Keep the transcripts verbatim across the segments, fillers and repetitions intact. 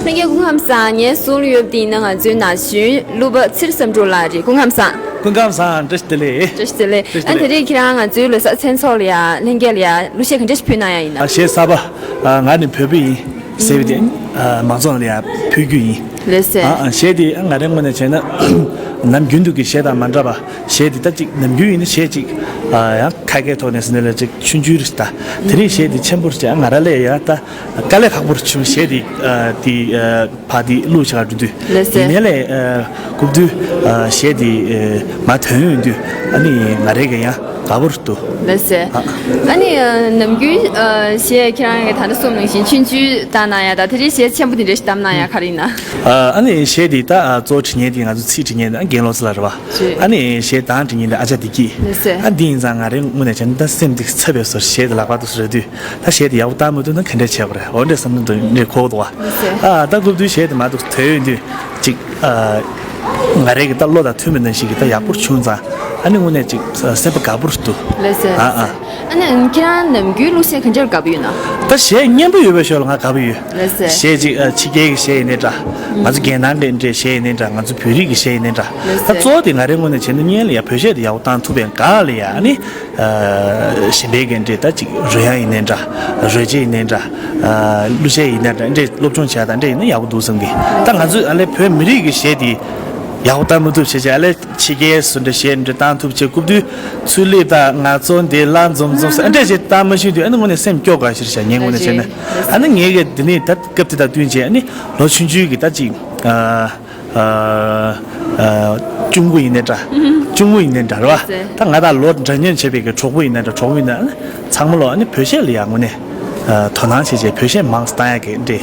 ལྷན་རྒྱས་སྐུ་ཁམས་བཟང་། ངའི་གསུང་ལ་ཡོད་པ་དེ་ཡིན་ན་ང་ཚོའི་ན་གཞོན་གླུ་པ་ཚེ་རིང་བསམ་གྲུབ་ལགས་རེད། སྐུ་ཁམས་བཟང་། སྐུ་ཁམས་བཟང་། བཀྲ་ཤིས་བདེ་ལེགས། བཀྲ་ཤིས་བདེ་ལེགས། བཀྲ་ཤིས་བདེ་ལེགས། ཨ་དེ་རིང་ཁྱེད་རང་ང་ཚོའི་ལོ་གསར་མཚན་ཚོགས་ལ་ཡ་ལྷན་རྒྱས་ལ་ཡ་གླུ་གཞས་ག་འདྲ་ཞིག་ཕུལ་གནང་ཡ་ཡིན་ན། ཨ་གཞས་གསར་པ། ཨ་ང་ནི་བོད་པ་ཡིན་ཟེར་བའི་དེ་ཨ་མང་ཚོགས་ལ་ཡ་ཕུལ་རྒྱུ་ཡིན། ལགས་སེ། ཨ་ཨ་གཞས་དེ་ང་རའི་ངོས་ནས་བྱས་ན་ནམ་རྒྱུན་དུ་གི་གཞས་དང་མ་འདྲ་བ། གཞས་དེ་ད་ཅིག་ནམ་རྒྱུན་ཡིན་ན་གཞས་ཅིག་ཨ་ཡང་ཁ་སྐད་ཐོག་ནས་ཟེར་ན་ལ་ཅིག་ཆུང་ཆུང་རེད་ད། དེ་རིང་གཞས་དེ་ཆེན་པོ་རེད། ང་ར་ལས་ཡ་ད་དཀའ་ལས་ཁག་པོ་རེད་བྱུང་། གཞས་དེ་ཨ་དེ་ཨ་ཕ་དེ་གླུ་ཆགས་འགྲོ་དུས། ལགས་སེ། ཡིན་ནའི་ལས་ཨ་རྐུབ་དུས་ཨ་གཞས་དེ་ཨ་མ་ཐོན་ཡོང་དུས་ཨ་ནི་ང་རའི་གི་ཡང་དགའ་པོ་རེད་འདུག། ལགས་སེ། ཨ་ཨ་ནི་ཨ་ནམ་རྒྱུན་ཨ་གཞས་ཁྱེད་རང་གི་ད་ལྟ་གསུངས་ནང་བཞིན་ཆུང་ཆུང་བཏང་གནང་ཡ་ད་དེ་རིང་གཞས་ཆེན་པོ་དེ་འདྲ་ཞིག་བཏང་གནང་ཡ་ག་རེ་ཡིན་ན། ཨ་ཨ་ནི་གཞས་དེ་ད་ཨ་གཙོ་བོ་འབྲི་མཁན་དེ་ང་ཚོ་ཚིག་འབྲི་མཁན་དེ་རྒན་བློ་བཟང་ལགས་རེད་བ། ཨ་ནི་གཞས་གདངས་འབྲི་མཁན་དེ་ཨ་ཅག་བདེ་སྐྱིད། ལགས་སེ། ཨ་འདི་ཡིན་ཙང་ང་རའི་ངོས་ནས་བྱས་ན་ད་སེམས་འདི་ཚ་བའི་བཟོ་གཞས་དེ་ལག་པ་འདུག་སེ་རེད་དུས། ད་གཞས་དེ་ཡག་པོ་བཏང་མི་ཐུབ་ན་ག་འདྲས་བྱས་པ་རེད། འོ་འདྲས་བསམ་བློ་འདི་འདྲས་འཁོར་གི་འདུག་བ། ལགས་སེ། ཨ་ད་རྐུབ་དུས་གཞས་དེ་མ་འདུག་ཐོས་ཡོང་དུས་ཅིག་ཨ་ང་རའི་གི་ད་བློ་དང་མཐུན་པའི་ནང་བཞིན་གི་ད་ཡག་པོ་བྱུང་ཙང་ཨ་ནི་དངོས་གནས་ཅིག་སེམས་པ་དགའ་པོ་རེད་འདུག། ལགས་སེ། ཨ་ཨ། ཨ་ནི་ཁྱེད་རང་ནམ་རྒྱུན་གླུ་གཞས་ག་འདྲས་དགའ་པོ་ཡོད་ན། ད་གཞས་སྙན་པོ་ཡོད་པའི་ཞོར་ལ་ང་དགའ་པོ་ཡོད། ལགས་སེ། གཞས་ཅིག་ཨ་ཕྱི་རྒྱལ་གི་གཞས་ཡིན་ནའི་འདྲ། ང་ཚོ་རྒྱལ་ནང་གི་འདྲའི་གཞས་ཡིན་ནའི་འདྲ། ང་ཚོ་བོད་རིགས་ཀྱི་གཞས་ཡིན་ནའི་འདྲ། ལགས་ད་སེ། གཙོ་བོ་དེ་ང་རའི་ངོས་ནས་བྱས་ན་སྔོན་ལ་ཡ་བོད་གཞས་དེ་ཡག་པོ་བཏང་ཐུབ་པའི་སྒང་ལ་ཡ་ཨ་ནི། གཞན་པའི་གི་འདྲའི་ད་ཅིག་རོལ་དབྱངས་ཡིན་ནའི་འདྲ། རོལ་ཆས་ཡིན་ནའི་འདྲ། གླུ་གཞས་ཡིན་ནའི་འདྲ། འདྲའི་སློབ་སྦྱོང་བྱས་དང་འདྲ་ཡིན་ན་ཡག་པོ་འདུག་བསམ་གི། ད་ང་ཚོས་ཨ་ལས་བོད་མི་རིགས་ཀྱི་གཞས་དེ་ཡག་པོ་བཏང་མི་ཐུབ་བྱས་བྱས་ཨ་ལས་ཕྱི་རྒྱལ་སུ་འདྲ་གཞས་འདྲ་བཏང་ཐུབ་བྱས་རྐུབ་དུས་ཚུར་སླེབས་དང་ང་ཚོ་འདི་ལ་འཛོམས་འཛོམས་ཟེར་ཨ་འདྲ་བྱས་བཏང་མ་ཤེས་དུས་ཨ་ནི་དངོས་གནས་སེམས་སྐྱོ་དགའ་ཤེར་བྱ་ངའི་ངོས་ནས་བྱས་ན། ཨ་ནི་ངས་གི་འདི་ནས་ད་སྐབས་དེ་དང་བསྟུན་བྱས་ཨ་ནི་ལོ་ཆུང་ཆུང་གི་ད་ཅིག་ཨ། ཨ། ཨ། གཅུང་པོ་ཡིན་ནའི་འདྲ། གཅུང་མོ་ཡིན་ནའི་འདྲ་རེད་བ། ད་ང་དང་ལོ་འདྲ་མཉམ་བྱས་པའི་གི་གྲོགས་པོ་ཡིན་ནའི་འདྲ། གྲོགས་པོ་ཡིན་ནའི་ཚང་མ་ལོ་ཨ་ནི་བོད་གཞས་ལ་ཡང་དངོས་གནས་ཨ། དོ་སྣང་བྱེད་བྱས་བོད་གཞས་མང་ཙམ་བཏང་ཡག་གི་འདྲ་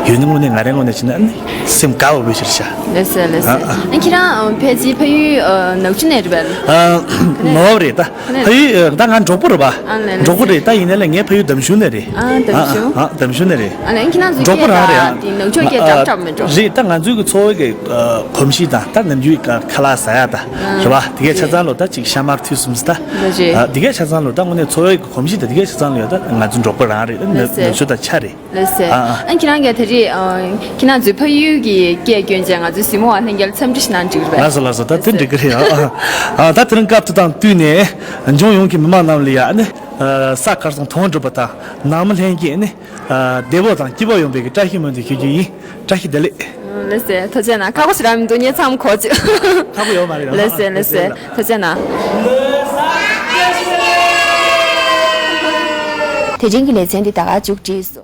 ཡོད་ན་དངོས་གནས་ང་རའི་ངོས་ནས་བྱས་ན་ཨ་ནི་སེམས་དགའ་བ་བོད་ཤིར་ཤ། ལགས་སེ་ལགས་སེ། ཨ་ཨ། ཨ་ཁྱེད་རང་ཕལ་ཆེར་ཕ་ཡུལ་ནག་ཆུ་ནས་རེད་པས། ཨ། མ་བ་རེད་ད། ཕ་ཡུལ་ད་ང་འབྲོག་པོ་རེད་པ། ཨ་ལགས་ལགས་འབྲོག་པོ་རེད་ད། ཡིན་ནའི་ལས་ངའི་ཕ་ཡུལ་འདམ་གཞུང་ནས་རེད། ཨ་འདམ་གཞུང་། ཨ་འདམ་གཞུང་ནས་རེད། ཨ་ལས་ཁྱེད་རང་ཚོའི་འབྲོག་པོ་རང་རེད། ཨ་འདི་ནག་ཆུ་སྐད་འདྲ་འདྲ་མི་འགྲོ། རེད་ད། ང་ཚོའི་གི་འཚོ་བའི་གི་གོམས་གཤིས་དང་ད་ནམ་རྒྱུན་ཁ་ལག་ཟ་ཡག་ད་རེད་པ། དེ་གའི་ཆ་ཚང་ལོ་ད་ཅིག་ཤ་མར་ཐུད་གསུམ་ཟེར་ད། ལགས་རེད། ཨ་དེ་གའི་ཆ་ཚང་ལོ་ད་དངོས་གནས་འཚོ་བའི་གི་གོམས་གཤིས་དང་དེ་གའི་ཆ་ཚང་ལོ་ཡ་ད་ང་ཚོ་འབྲོག་པ་རང་རེད། ད་ནག་ཆུ་ད་ཆ་རེད། ལགས་སེ། ཨ་ཨ། ཨ་ཁྱེད་རང་གིས་ད་རེས་ཨ་ཁྱེད་རང་ཚོའི་ཕ་ཡུལ་གྱི་སྐད་སྐྱོན་བྱས་ང་ཚོའི་གཟིགས་མོ་བ་ལྷན་རྒྱས་ལ་འཚམས་འདྲི་ཞིག་གནང་འཇུག་རེད་པས། ལགས་སོ་ལགས་སོ། ད་དེ་འགྲིག་གི་རེད། ཨ་ཨ། ཨ་ད་དེ་རིང་སྐབས་དེ་དང་བསྟུན་ནས་ལྗོངས་ཡོངས་ཀྱི་མི་མང་རྣམས་ལ་ཡ་ཨ་ནི་ཨ་ས་ཁར་སང་དོན་གྲུབ་པ་དང་ནང་མི་ལྷན་རྒྱས་ཨ་ནི་ཨ་བདེ་པོ་དང་སྐྱིད་པོ་ཡོང་བའི་གི་བཀྲ་ཤིས་སྨོན་འདུན་ཞུ་རྒྱུ་ཡིན། བཀྲ་ཤིས་བདེ་ལེགས། ལགས་སེ། ཐུགས་རྗེ་གནང་། ཁག་པོ་ཞིག་རང་མི་འདུག་ངས་ཚང་མ་གོ་ཅིག་ཁག་པོ་ཡོད་མ་རེད། ལགས་སེ་ལགས་སེ། ཐུགས་རྗེ་གནང་། དེ་རིང་གི་ལེ་ཚན་འདི་ད་ག་མཇུག་བསྒྲིལ་སོང་།